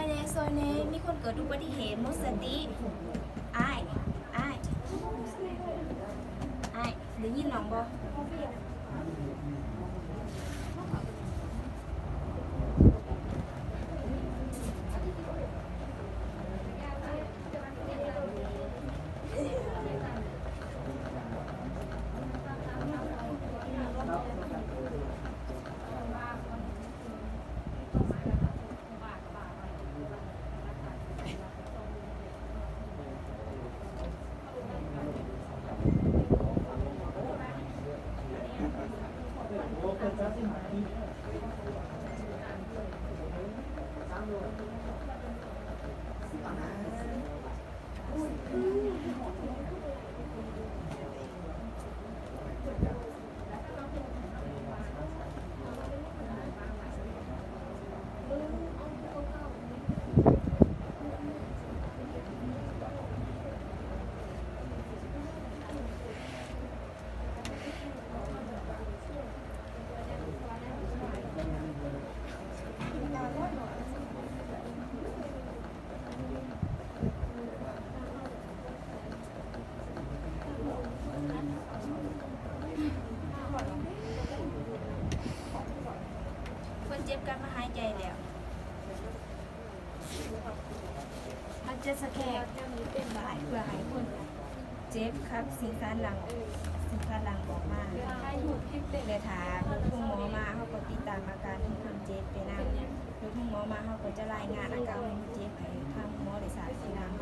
ແນ່ ຊ່ອຍແນ່ ມີຄົນເກີດອຸບັດຕິເຫດ ໝົດສະຕິ. ອ້າຍ ອ້າຍ ອ້າຍ ໄດ້ຍິນນ້ອງບໍ່? ຄົນເຈັບກັບມາຫາຍໃຈແລ້ວ. ເຮົາຈະສະແກນເພື່ອໃຫ້ຄົນເຈັບຂັບສິ່ງສານຫຼັງ ສິ່ງສານຫຼັງອອກມາ ແລະ ຖ້າລົດໂຮງໝໍມາ ເຮົາກໍຕິດຕາມອາການຂອງຄົນເຈັບໄປນຳ. ລົດໂຮງໝໍມາ ເຮົາກໍຈະລາຍງານອາການຂອງຄົນເຈັບໃຫ້ທາງໂຮງໝໍໄດ້ຊາບທີຫຼັງ.